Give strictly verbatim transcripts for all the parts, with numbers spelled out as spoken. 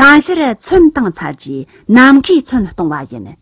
དང་ཕྱིར་ཚོན་བཏང་ཚར་རྗེས་ནམ་མཁའི་ཚོན་གཏོང་བ་ཡིན།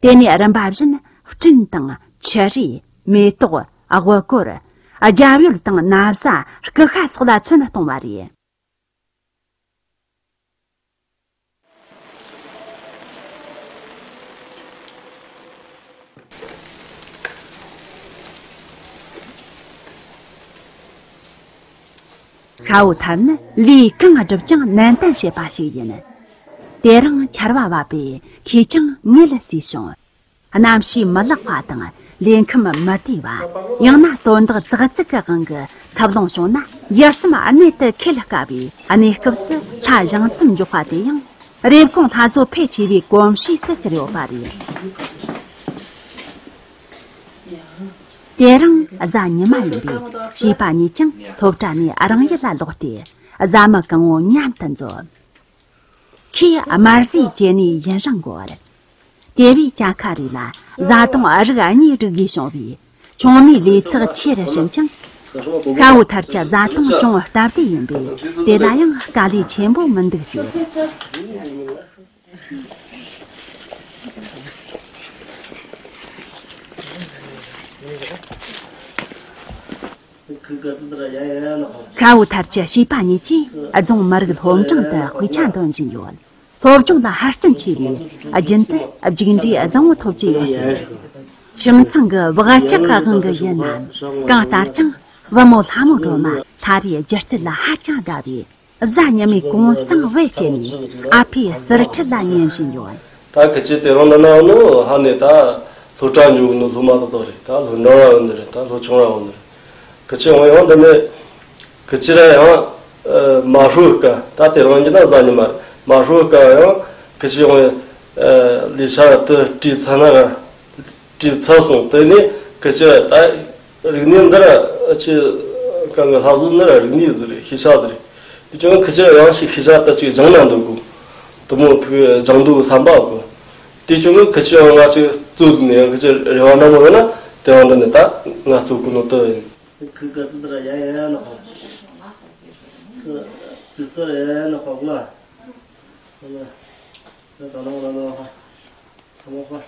དེ་ནས་རིམ་པ་བཞིན་སྤྲིན་དང་ཆུ་རེ། མེ་ཏོག་དབུ་སྐོར། རྒྱབ་ཡོལ་དང་ན་བཟའ། སྐུ་ཤ་སོགས་ལ་ཚོན་གཏོང་བ་རེད། ཤ་བོ་ཐར་ནི་ལས་གང་བསྒྲུབས་ཀྱང་ནན་ཏན་བྱེད་པ་ཞིག་ཡིན། དེ་རིང་ཆར་བ་བབས་པས་ཁོས་ཀྱང་ངལ་གསོས་བྱུང་། གནམ་གཤིས་མི་ལེགས་པ་དང་ལས་ཁམས་མི་བདེ་བ། ཡང་ན་དོན་དག་ཙག་ཙིག་གི་དབང་གིས་འཚར་ལོངས་བྱུང་ན། ཡིད་སེམས་གནད་དུ་འཁེལ་དཀའ་བའི་གནས་སྐབས་སུ་ལྷ་བྱང་མཚམས་འཇོག་པ་དེ་ཡང་། རེབ་གོང་ལྷ་བཟོ་ཕལ་ཆེ་བའི་གོམས་གཤིས་སུ་གྱུར་ཡོད་པ་རེད། དེ་རིང་གཟའ་ཉི་མ་ཡིན་པས། བྱིས་པ་གཉིས་ཀྱང་སློབ་གྲྭ་ནས་རང་ཡུལ་ལ་ལོག་སྟེ། བཟའ་མི་གང་བོ་མཉམ་དུ་འཛོམས། ཁོས་དམར་ཟས་བཅད་ནས་ཡུན་རིང་འགོར། དེ་བས་ཅ་ཁ་རེ་ལ་བཟའ་བཏུང་རིགས་གཉིས་སྒྲིག་དགོས་བྱུང་བས། ཆུང་མའི་ལས་ཚེགས་ཆེ་རུ་ཕྱིན་ཅིང་། ཤ་བོ་ཐར་གྱི་བཟའ་བཏུང་ཅུང་སྟབས་བདེ་ཡིན་པས། དེ་ལ་ཡང་དཀའ་ལས་ཆེན་པོ་མི་འདུག་ཟེར། ཤ་བོ་ཐར་གྱི་བྱིས་པ་གཉིས་ཀྱིས་རྫོང་མི་རིགས་སློབ་འབྲིང་དུ་དཔེ་ཆ་འདོན་བཞིན་ཡོད། སློབ་སྦྱོང་ལ་ཧུར་བརྩོན་ཆེ་བས་རྒྱུན་དུ་མཇུག་འབྲས་བཟང་བོ་ཐོབ་ཀྱི་ཡོད་ཟེར། ཁྱིམ་ཚང་གི་བག་ཆགས་ཀྱི་དབང་གིས་ཡིན་ནམ། གང་ལྟར་ཀྱང་བུ་མོ་ལྷ་མོ་སྒྲོལ་མ་ལྷ་རིའི་སྒྱུ་རྩལ་ལ་ཧ་ཅང་དགའ་བས། གཟའ་ཉི་མའི་གུང་སེང་བེད་སྤྱད་ནས་ཨ་ཕའི་ཟུར་ཁྲིད་ལ་ཉན་བཞིན་ཡོད། ད་ཁི་ཆོ་དེ་རིང་འདི་ན་ནོ་ཧ་ནས་ད་སློབ་གྲྭ་འགྱོ་ནོ་སློབ་མ་ཏོག་ཏོ་རེད། ད་སློབ་འབྲིང་ར་ཡོང་ནི་རེད། ད་སློབ་ཆུང་ར་ཡོང་ནི་རེད། ཁི་ཆོ་འོང་ཡོང་འདི་ནས་ཁི་ཆོ་ར་ཡང་མ་ཧྲུ་ཀ་ད་དེ་རིང་གི་ན་གཟའ་ཉི་མ་རེད། མ་ཧྲུ་ཀ་ཡང་ཁི་ཆོ་འོང་ལས་བྱ་དུ་བྲིས་ཚར་ན་ར། བྲིས་ཚར་སོང་། དེ་ནས་ཁི་ཆོ་ད་རིག་གནས་འདི་ར་ཨ་ཆི་གང་གི་ལྷ་བཟོ་ནི་ར་རིག་གནས་ཟིག་རེད། ཤེས་བྱ་ཟིག་རེད། དེ་བྱུང་ཁི་ཆོ་ཡང་ཞིག་ཤེས་བྱ་ད་ཅིག་སྦྱང་ན་འདོད་གོ། དུ་མོ་ཁི་སྦྱང་འདོད་བསམ་པ་གོ། དེ་བྱུང་ཁི་ཆོ་ཡང་ང་ཅིག་རྩོད་ནས་ཡང་ཁི་ཆོ་རེ་བ་འདྲ་མོ་ཡོད་ན་དེ་བ་འདི་ནས་ད་ང་རྩོད་གོ་ནོ་དུ་ཡིན། ཁི་ག་ཙི་དར་ཡ་ཡ་ཡ་ལ་ཧོ། ཙི་ཙི་ཙི་ཡ་ཡ་ལ་ཧོ་གོ་ལ། ད་ལོ་ལ་ལོ་ཧ། ཧ་ལོ་ཧ།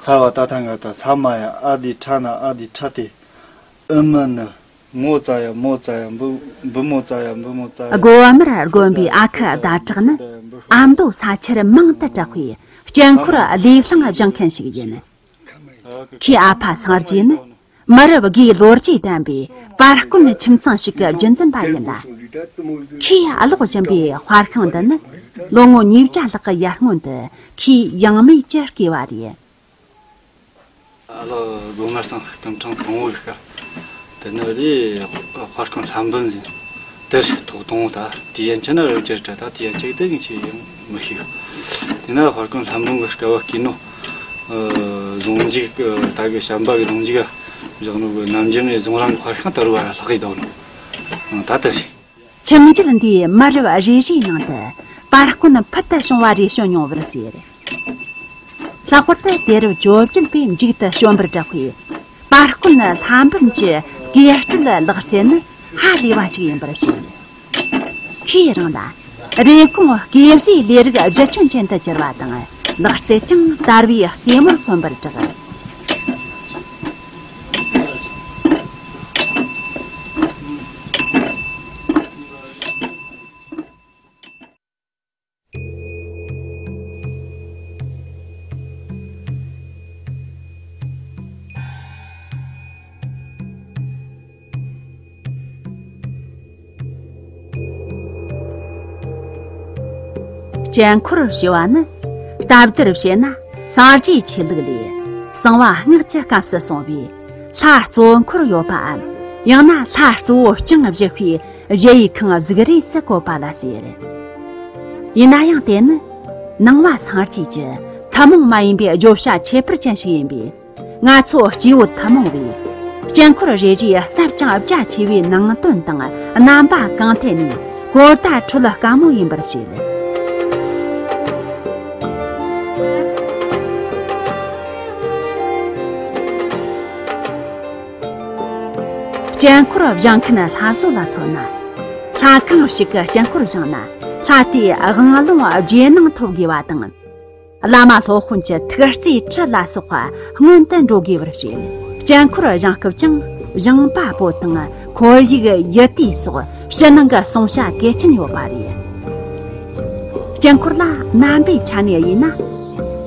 ཚར་བ་ད་ཐང་ག་ད་ས་མ་ཡ་ཨ་དི་ཁྲ་ན་ཨ་དི་ཁྲ་སྟེ། ཨུ་མི་ནི། མོ་ཙ་ཡ་མོ་ཙ་ཡ་འབུ་འབུ་མོ་ཙ་ཡ་འབུ་མོ་ཙ་ཡ། སྒོ་མར་དགོན་པའི་ཨ་ཁུ་ཟླ་གྲགས་ནི་ཨ་མདོ་ས་ཆར་མང་དུ་གྲགས་པའི་དཀྱིལ་འཁོར་ལས་བསླངས་སྦྱང་མཁན་ཞིག་ཡིན། ཁོའི་ཨ་ཕ་སངས་རྒྱས་ནི་མི་རབས་དགུའི་ལོ་རྒྱུས་ལྡན་པའི་པར་སྐོན་ཁྱིམ་ཚང་ཞིག་གི་རྒྱུན་འཛིན་པ་ཡིན་ལ། ཁོས་ཀློག་བཞིན་པའི་དཔར་ཤིང་འདི་ནི་ལོ་ངོ་ཉིས་བརྒྱ་ལྷག་གི་ཡར་སྔོན་དུ་ཁོས་ཡང་མེད་ཀྱི་བརྐོས་པ་རེད། ཨ་ལོ་སྒོ་ངར་སང་སྐུ་ཕྲེང་དང་བོ་གི་སྐབས་དེ་ནི་རེད། དཔར་ཁང་ལྷ་འབུམ་ཟིན་དེར་ཐོག་དང་བོ་ད་དུས་ཡན་ཆད་ན་རེ་བཅར་ཏྲ་ད་དུས་ཡན་ཆད་དེ་གི་ཆེ་ཡང་མི་ཤེས། དེ་ན་དཔར་ཁང་ལྷ་འབུམ་གི་སྐབས་བ་སྐྱིད་ནོ། ཟུང་འཇུག་ད་གི་བྱམས་པ་གི་ཟུང་འཇུག་ག་བཞག་ནོ་གི་ནམ་རྒྱུན་ནས་ཟུང་རང་གི་དཔར་ཁང་དར་བ་ལྷག་གི་དོ་ནོ་ད་དེ་རེད། ཁྱིམ་རྒྱུད་འདིའི་མི་རབས་རེ་རེའི་ནང་དུ་པར་སྐོན་ཕུལ་དུ་བྱུང་བ་རེ་བྱོན་མྱོང་བར་ཟེར། ལྷག་པར་དུ་དུས་རབས་བཅོ་བརྒྱད་པའི་མཇུག་ཏུ་བྱོན་པར་གྲགས་པའི་པར་སྐོན་ལྷ་འབུམ་གྱི་གོས་སྤྲུལ་ལག་རྩལ་ནི་ཧ་ལས་པ་ཞིག་ཡིན་པར་བཤད། ཁོས་རང་ལ་རེབ་གོང་གོས་བཟོའི་ལས་རིགས་གཞི་ཁྱོན་ཅན་དུ་གྱུར་བ་དང་། ལག་རྩལ་ཀྱང་དར་བའི་རྩེ་མོར་སོན་པར་གྲགས། དཀྱིལ་འཁོར་ཞེས་པ་ནི་སྟབས་བདེར་བཤད་ན་སངས་རྒྱས་ཆོས་ལུགས་ལས་གསང་བ་སྔགས་ཀྱི་སྐབས་སུ་གསུངས་པའི་ལྷ་གཙོ་འཁོར་ཡོད་པའམ། ཡང་ན་ལྷ་གཙོ་བོ་བརྐྱང་བཞུགས་པའི་གཞལ་ཡས་ཁང་བཞུགས་རིས་སུ་བཀོད་པ་ལ་ཟེར། ཡིན་ན་ཡང་དེ་ནི་ནང་པ་སངས་རྒྱས་ཀྱི་ ཐུན་མོང་མ་ཡིན་པའི་བརྗོད་བྱ་ཁྱད་པར་ཅན་ཞིག་ཡིན་པས། ང་ཚོ་སྐྱེ་བོ་ཐུན་མོང་བས། དཀྱིལ་འཁོར་རེ་རེའི་ཟབ་ཅིང་རྒྱ་ཆེ་བའི་ནང་དོན་དང་རྣམ་པ་གང་ཐད་ནས་གོ་བརྡ་འཕྲོད་དཀའ་མོ་ཡིན་པར་བཤད། དཀྱིལ་འཁོར་བཞེངས་མཁན་ལྷ་བཟོ་ལ་མཚོན་ན། ལྷ་ཁང་ཞིག་གི་དཀྱིལ་འཁོར་བཞེངས་ན། ལྷ་དེའི་དབང་ལུང་རྗེས་གནང་ཐོབ་དགོས་པ་དང་། བླ་མ་སློབ་དཔོན་གྱི་ཐུགས་བརྩེའི་ཁྲི་ལ་སོགས་པ་སྔོན་དུ་འགྲོ་དགོས་པར་བཤད། དཀྱིལ་འཁོར་བཞེངས་སྐབས་ཀྱང་བཞེངས་པ་པོ་དང་ཁོར་ཡུག་ཡུལ་དུས་སོགས་ཕྱི་ནང་གི་གསུང་བྱ་གལ་ཆེན་ཡོད་པ་རེད། དཀྱིལ་འཁོར་ལ་རྣམ་པའི་ཆ་ནས་དབྱེ་ན།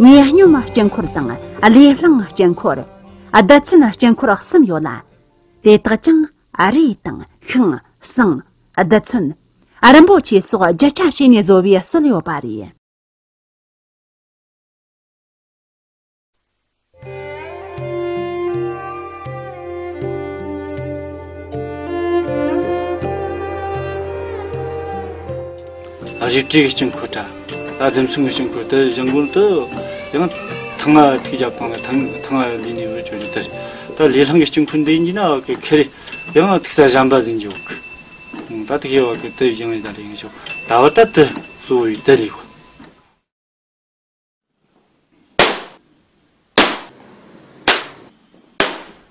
ངེས་སྙོམས་དཀྱིལ་འཁོར་དང་བློས་བསླངས་དཀྱིལ་འཁོར། རྡུལ་ཚོན་དཀྱིལ་འཁོར་གསུམ་ཡོད་ལ། དེ་དག་ཀྱང་རས་དང་ཤིང་ཟངས་རྡུལ་ཚོན། རིན་པོ་ཆེ་སོགས་རྒྱུ་ཆ་བྱས་ནས་བཟོ་བའི་སྲོལ་ཡོད་པ་རེད། རས་བྲིས་ཀྱི་དཀྱིལ་འཁོར་དང་། ད་རྡུལ་ཚོན་གྱི་དཀྱིལ་འཁོར་དེ་བཞེངས་གོང་དུ་ཡང་ཐང་ང་ཐིག་བརྒྱབ་བཏང་ནས་ཐང་ཐང་ང་ལས་ནས་བུད་ཆོག་རྒྱུ་དེ་རེད། ད་ལས་བསླངས་ཀྱི་དཀྱིལ་འཁོར་འདི་ཡིན་ན་ཁེ་རེ་ཡང་ཐིག་ས་གཞན་པ་ཟིན་རྒྱུ་གི། ད་ཐིག་ཡོད་གི་དེ་བཞེངས་ཡོད་ད་ལས་ཡིན་ཤོག་ད་བར་ད་དེ་གཙོ་བོ་ཡི་དེ་ལས་གོ།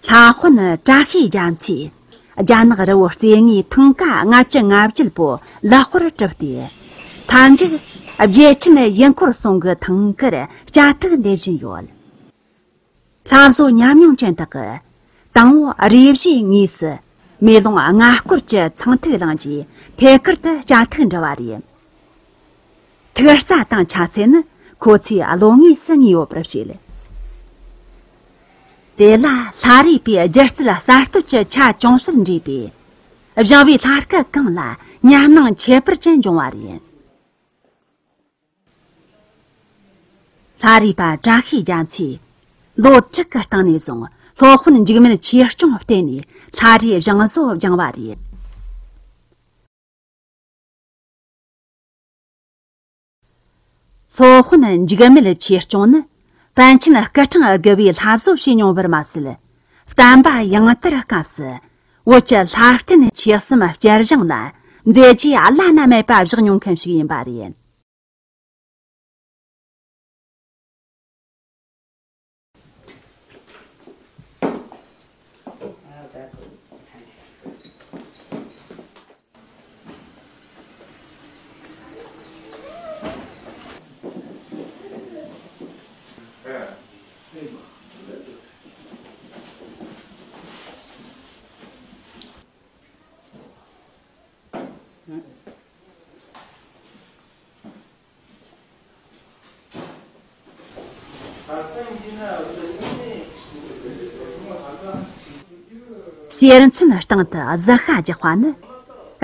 ལྷ་དཔོན་བཀྲ་ཤིས་རྒྱ་མཚོས་རྒྱ་ནག་རི་བོ་རྩེ་ལྔའི་ཐང་ཀ་ལྔ་བཅུ་ང་བརྒྱད་པོ་ལེགས་པོར་གྲུབ་སྟེ། མཐའ་མཇུག་རྗེ་ཆེན་ཡུལ་འཁོར་སྲུང་གི་ཐང་ཀར་ལྕགས་ཐིག་འདེབས་བཞིན་ཡོད། ལྷ་བཟོ་ཉམས་མྱོང་ཅན་དག་གིས་དང་པོ་རས་གཞིའི་ངོས་སུ་མེ་ལོང་ལྔ་སྐོར་གྱི་ཚངས་ཐིག་བླངས་རྗེས་ཐད་ཀར་དུ་ལྕགས་ཐིག་འབྲི་བ་རེད། ཐིག་རྩ་དང་ཆ་ཚད་ནི་ཁོ་ཚོའི་བློ་ངོས་སུ་ངེས་ཡོད་པར་བཤད། དེ་ལ་ལྷ་རས་པའི་སྒྱུ་རྩལ་གསར་གཏོད་ཀྱི་ཆ་ཅུང་ཟད་འདྲེས་པས། བཞེངས་པའི་ལྷ་སྐལ་གང་ལ་ཉམས་སྣང་ཁྱད་པར་ཅན་འབྱུང་བ་རེད། ལྷ་རས་པ་བཀྲ་ཤིས་རྒྱ་མཚོས་ལོ་དྲུག་གི་སྟེང་ནས་བཟུང་སློབ་དཔོན་འཇིགས་མེད་ཆོས་སྐྱོང་བསྟེན་ནས་ལྷ་རས་བཞེངས་བཟོ་སྦྱངས་པ་རེད། སློབ་དཔོན་འཇིགས་མེད་ཆོས་སྐྱོང་ནི་པཎ་ཆེན་སྐུ་ཕྲེང་དགུ་པའི་ལྷ་བཟོ་བྱས་མྱོང་བར་མ་ཟད། བསྟན་པ་ཡང་དར་སྐབས་སུ་བོད་ཀྱི་ལྷ་རྟེན་ཆོས་གསུམ་སྤྱིར་བཞེངས་ལ་མཛད་རྗེས་བླ་ན་མེད་པ་བཞག་མྱོང་མཁན་ཞིག་ཡིན་པ་རེད། གསེར་མཚོན་སྟེང་དུ་གཟི་ཤ་རྒྱག་པ་ནི།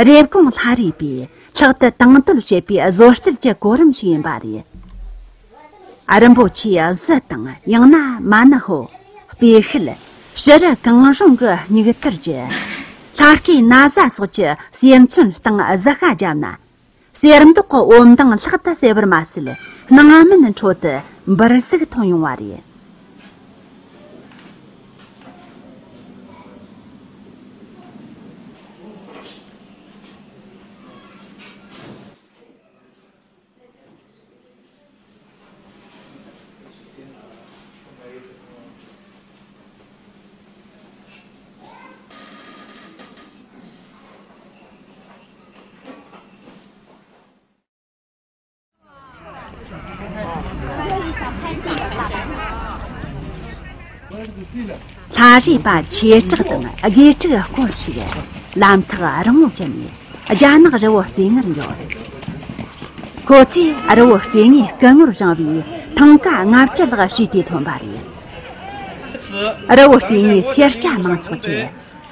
རེབ་གོང་ལྷ་རས་པས་ལྷག་ཏུ་དང་དོད་བྱེད་པའི་བཟོ་རྩལ་གྱི་གོ་རིམ་ཞིག་ཡིན་པ་རེད། རིན་པོ་ཆེའི་གཟི་དང་ཡང་ན་མ་ཎི་ཧོ། སྤོས་ཤེལ། བྱུ་རུ་གང་རུང་གི་སྙིགས་ཐུར་གྱི། ལྷ་སྐུའི་ན་བཟའ་སོགས་ཀྱི་གསེར་མཚོན་སྟེང་གཟི་ཤ་བརྒྱབ་ན། གསེར་མདོག་གི་འོད་མདངས་ལྷག་ཏུ་གསལ་བར་མ་ཟད། སྣང་མེད་འཕྲོ་དུ་འབུར་ཟུག་ཐོན་ཡོང་བ་རེད། ལྷ་རས་པ་ཆོས་གྲགས་དང་དགེ་ཕྲུག་སྐོར་ཞིག་ལམ་ཐག་རིང་མོ་བརྒྱུད་ནས་རྒྱ་ནག་རི་བོ་རྩེ་ལྔར་འབྱོར། ཁོ་ཚོས་རི་བོ་རྩེ་ལྔའི་སྐུ་ངོར་བཞེངས་པའི་ཐང་ཀ་ལྔ་བཅུ་ལྷག་བྱས་ཏེ་ཐོན་པ་རེད། རི་བོ་རྩེ་ལྔའི་སེར་སྐྱ་མང་ཚོགས་ཀྱིས་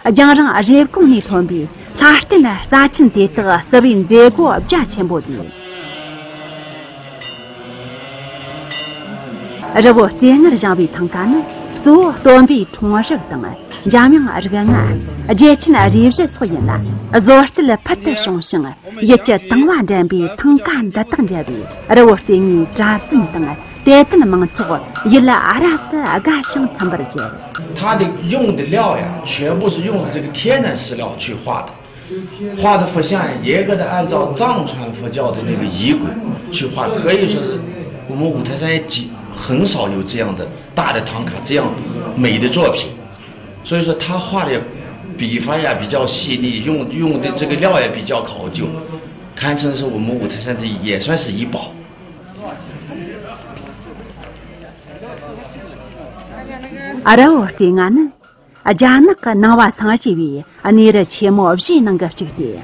རྒྱང་རིང་རེབ་གོང་ནས་ཐོན་པའི་ལྷ་རྟེན་རྩ་ཆེན་དེ་དག་བསུ་བའི་མཛད་སྒོ་རྒྱ་ཆེན་པོ་དེ། རི་བོ་རྩེ་ལྔར་བཞེངས་པའི་ཐང་ཀ་ནི་གཙོ་བོ་སྟོན་པའི་འཁྲུངས་རབས་དང་འཇམ་དབྱངས་རིགས་ལྔ། རྒྱལ་ཆེན་རས་བཞི་སོགས་ཡིན་ལ། བཟོ་རྩལ་ཕུལ་དུ་བྱུང་ཞིང་ཡིད་ཀྱི་དང་བ་འདྲེན་པའི་ཐང་ཀ་འདི་དག་མཇལ་བས་རི་བོ་རྩེ་ལྔའི་གྲྭ་བཙུན་དང་ དད་ལྡན་མང་ཚོགས་ཡིད་ལ་རབ་ཏུ་དགའ་ཞིང་ཚིམ་པར་མཛད། 他的用的料呀，全部是用的这个天然石料去画的，画的佛像呀，严格的按照藏传佛教的那个仪轨去画，可以说是我们五台山也几很少有这样的大的唐卡这样美的作品。所以说他画的笔法呀比较细腻，用用的这个料也比较考究，堪称是我们五台山的也算是一宝。 ཨ་ར་བོ་རྩེ་ལྔ་ནི་རྒྱ་ནག་གི་ནང་པ་སངས་རྒྱས་པའི་གནས་རི་ཆེན་མོ་བཞིའི་ནང་གི་གཅིག་སྟེ།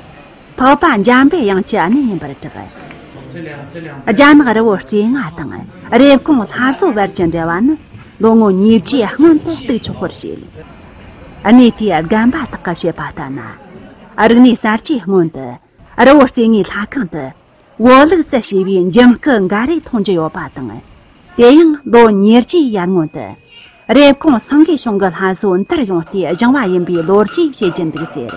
འཕགས་པ་འཇམ་པའི་དབྱངས་ཀྱི་གནས་ཡིན་པར་གྲགས། རྒྱ་ནག་རི་བོ་རྩེ་ལྔ་དང་རེབ་གོང་ལྷ་བཟོ་བར་གྱི་འབྲེལ་བ་ནི་ལོ་ངོ་ཉིས་བརྒྱའི་སྔོན་དུ་གཏུག་ཆོག་པར་བཤད། གནས་དེའི་རྒན་པ་དག་གིས་བཤད་པ་ལྟར་ན། རིག་གནས་གསར་བརྗེའི་སྔོན་དུ་རི་བོ་རྩེ་ལྔའི་ལྷ་ཁང་དུ། བོད་ལུགས་སུ་བྱས་པའི་འཇིམ་སྐུ་འགའ་རེ་མཐོང་རྒྱུ་ཡོད་པ་དང་། དེ་ཡང་ལོ་ཉེར་བརྒྱའི་ཡར་སྔོན་དུ། རེབ་གོང་སེང་གེ་གཤོང་གི་ལྷ་བཟོ་མཐར་ཡོང་སྟེ་བཞེངས་པ་ཡིན་པའི་ལོ་རྒྱུས་བཤད་ཀྱིན་འདུག་ཟེར།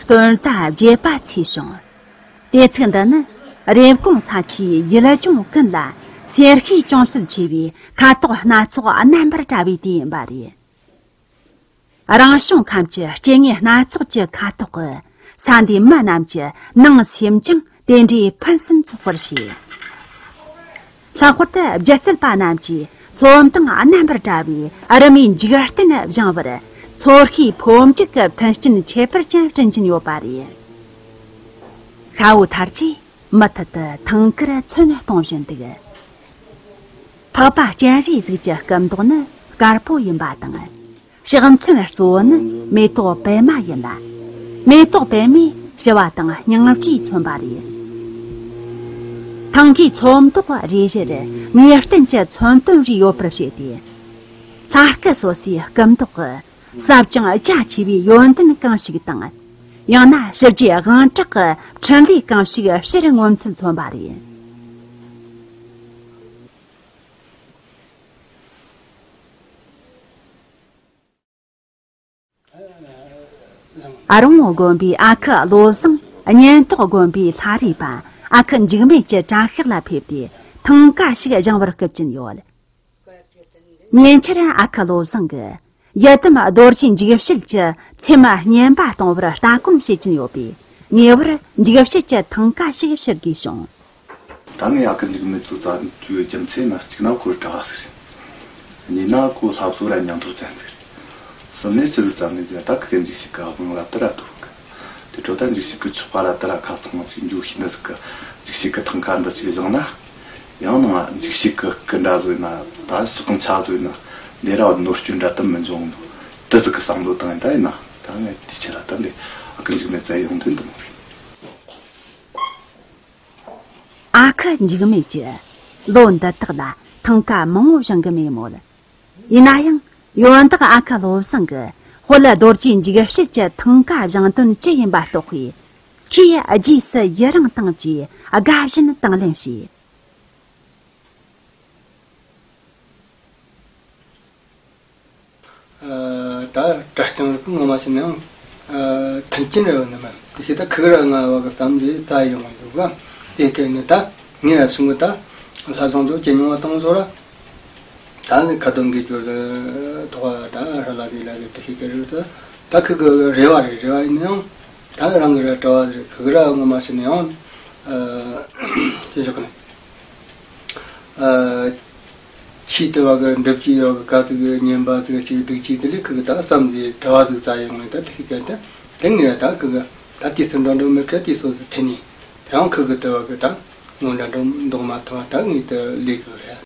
སྟོན་ཟླ་བརྒྱད་པ་ཚེས་བྱུང་། དུས་ཚིགས་འདི་ནི་རེབ་གོང་ས་ཆའི་ཡུལ་ལྗོངས་ཀུན་ལ་གསེར་ཤུལ་ཅུང་ཟད་ཆེ་བའི་ཁ་དོག་སྣ་ཚོགས་རྣམ་པར་བཀྲ་བའི་དུས་ཡིན་པ་རེད། རང་བྱུང་ཁམས་ཀྱི་སྐྱེ་དངོས་སྣ་ཚོགས་ཀྱི་ཁ་དོག་གིས་ས་འདིའི་མི་རྣམས་ཀྱི་ནང་སེམས་ཀྱང་དེ་འདྲའི་ཕུན་སུམ་ཚོགས་པར་བྱས། ལྷག་པར་དུ་སྒྱུ་རྩལ་པ་རྣམས་ཀྱིས་ཚོམ་སྟངས་རྣམ་པར་བཀྲ་བའི་རི་མོའི་འཇིག་རྟེན་བཞེངས་པར་ཚོར་ཤེས་ཕོ་མཇུག་གི་མཐུན་རྐྱེན་ཁྱད་པར་ཅན་བསྐྲུན་གྱིན་ཡོད་པ་རེད། ཤ་བོ་ཐར་གྱིས་མུ་མཐུད་དུ་ཐང་དཀར་ཚོན་གཏོང་བཞིན་འདུག། འཕགས་པ་སྤྱན་རས་གཟིགས་ཀྱི་སྐུ་མདོག་ནི་དཀར་པོ་ཡིན་པ་དང་། ཕྱག་མཚན་གཙོ་བོ་ནི་མེ་ཏོག་པད་མ་ཡིན་ལ། མེ་ཏོག་པད་མས་ཞི་བ་དང་སྙིང་རྗེས་མཚོན་པ་རེད། ཐང་གའི་ཚོམ་མདོག་རེ་རེར་ངེས་གཏན་གྱི་མཚོན་དོན་རེ་ཡོད་པར་བཤད་དེ། ལྷ་སྐུ་སོ་སོའི་སྐུ་མདོག་གི་ཟབ་ཅིང་རྒྱ་ཆེ་བའི་ཡོན་ཏན་གང་ཞིག་དང་། ཡང་ན་ཞི་རྒྱས་དབང་དྲག་གི་འཕྲིན་ལས་གང་ཞིག་སྤྱིར་མངོན་ཚུལ་མཚོན་པ་རེད། ཨ་རོང་དགོན་པའི་ཨ་ཁུ་བློ་བཟང་གཉན་ཐོག་དགོན་པའི་ལྷ་རས་པ་ཨ་ཁུ་འཇིགས་མེད་ཀྱི་བྲག་ཤག་ལ་ཕེབས་ཏེ་ཐང་ཀ་ཞིག་བཞེངས་པར་སྐུལ་གྱིན་ཡོད། ཉེ་ཆར་ཨ་ཁུ་བློ་བཟང་གིས་ཡི་དམ་རྡོ་རྗེ་འཇིགས་བྱེད་ཀྱི་མཚན་མ་སྙན་པ་གཏོང་བར་ལྟ་སྐོར་བྱེད་ཀྱིན་ཡོད་པས། ངེས་པར་འཇིགས་བྱེད་ཀྱི་ཐང་ཀ་ཞིག་ཕྱིར་དགོས་བྱུང་། ད་ངས་ཨ་ཁུ་འཇིགས་མེད་ཚོ་བཙལ་རྒྱུའི་རྒྱུ་མཚན་ནི་གཅིག་ན་ཁོ་ར་གྲྭ་བ་ཟིག་རེད། གཉིས་ན་ཁོ་ལྷ་བཟོ་ར་སྙིང་ཐག་ཅན་ཟིག་རེད། གསུམ་ནས་ཆི་ཟིག་བསམ་ནས་ཟེར་ན་ད་ཁི་གེ་འཇིགས་བྱེད་ཀྱི་དབང་ལ་དེ་ར་ཐུག་གི། དེ་འཕྲོ་ད་འཇིགས་བྱེད་ཀྱི་ཆོ་ག་ར་དེ་ར་ཁ་ཚང་ཅིག་འགྱོ་ཤེས་ནི་ཟིག་གི། འཇིགས་བྱེད་ཀྱི་ཐང་ཀ་འདི་ཅིག་བཞེངས་ན། ཡང་ན་འཇིགས་བྱེད་ཀྱི་སྐུ་འདྲ་བཟོས་ན་ད་ཕྱག་མཚན་བཟོས་ན་འདི་ར་ནོར་སྐྱོན་འདྲ་དུ་མི་འབྱུང་ནོ། དེ་ཟིག་གི་བསམ་བློ་བཏང་ཡིན། ད་ཡིན་ན་ད་ངས་དེ་ཆི་ར་ད་འདི་ཨ་ཁུ་འཇིགས་མེད་བཙལ་ཡོང་དོན་དེ་མོ་ཟིག། ཨ་ཁུ་འཇིགས་མེད་ཀྱིས་ལོ་འདི་དག་ལ་ཐང་ཀ་མང་བོ་བཞེངས་གི་མེད་མོད། ཡིན་ན་ཡང་ཡོན་བདག་ཨ་ཁུ་བློ་བཟང་གིས་དཔལ་རྡོ་རྗེ་འཇིགས་བྱེད་ཀྱི་ཐང་ཀ་བཞེངས་དོན་ཅི་ཡིན་པ་རྟོགས་པས། ཁོས་རྗེས་སུ་ཡི་རང་བཏང་རྗེས་དགའ་བཞིན་དང་ལེན་བྱས། ད་གྲྭ་རྐྱང་རིགས་ངོ་མ་ཤེས་ན་ཡང་མཐུན་རྐྱེན་རེ་ཡོད་ནི་མ་དེ་ཤེས་ད་ཁི་གི་ར་ང་བ་གི་བསམ་གཟས་རྩ་ཡོང་གི་འདུག་ག། དེ་སྐད་ནི་ད་ངས་ར་སུང་གི་ད་ལྷ་བཟང་ཚོ་ཇེ་ཉུང་བ་བཏང་བཟོ་ར། ད་ནི་ཁ་ཏོན་གི་ཅོར་ཐོག་ད་ཧྲ་ལ་དེ་ལ་གི་དེ་ཤེས་གི་རེད། ད་ཁི་གི་རེ་བ་རེད། རེ་བ་ཡིན་ན་ཡང་ད་རང་གི་ར་གྲྭ་བ་རེད། ཁི་གི་ར་ངོ་མ་ཤེས་ན་ཡང་ཅི་ཞོག་གི་ནི། ཆེས་དེ་བ་གི་འགྲུབ་ཀྱི་ཡོད་གི་ག་ཟིག་གི་ཉན་པ་ཟིག་ཅིག་སྡུག་ཅིག་དེ་ལས་ཁི་གི་ད་བསམ་གཟས་གྲྭ་བ་ཟིག་རྩ་ཡོང་ངེ་ད་དེ་ཤེས་གི་ད་དེ་ངས་ད་ཁི་གི་ད་དུས་ཚོད་འགྲོ་འགྲོ་མི་ཁ་དུས་ཚོད་ཟིག་ཐེ་ནི་དེ་རང་ཁི་གི་དེ་བ་གི་ད་ངོ་འདྲ་འགྲོ་མདོག་མ་ཐོང་བ་ད་ངས་དེ་ལས་གི་རེད།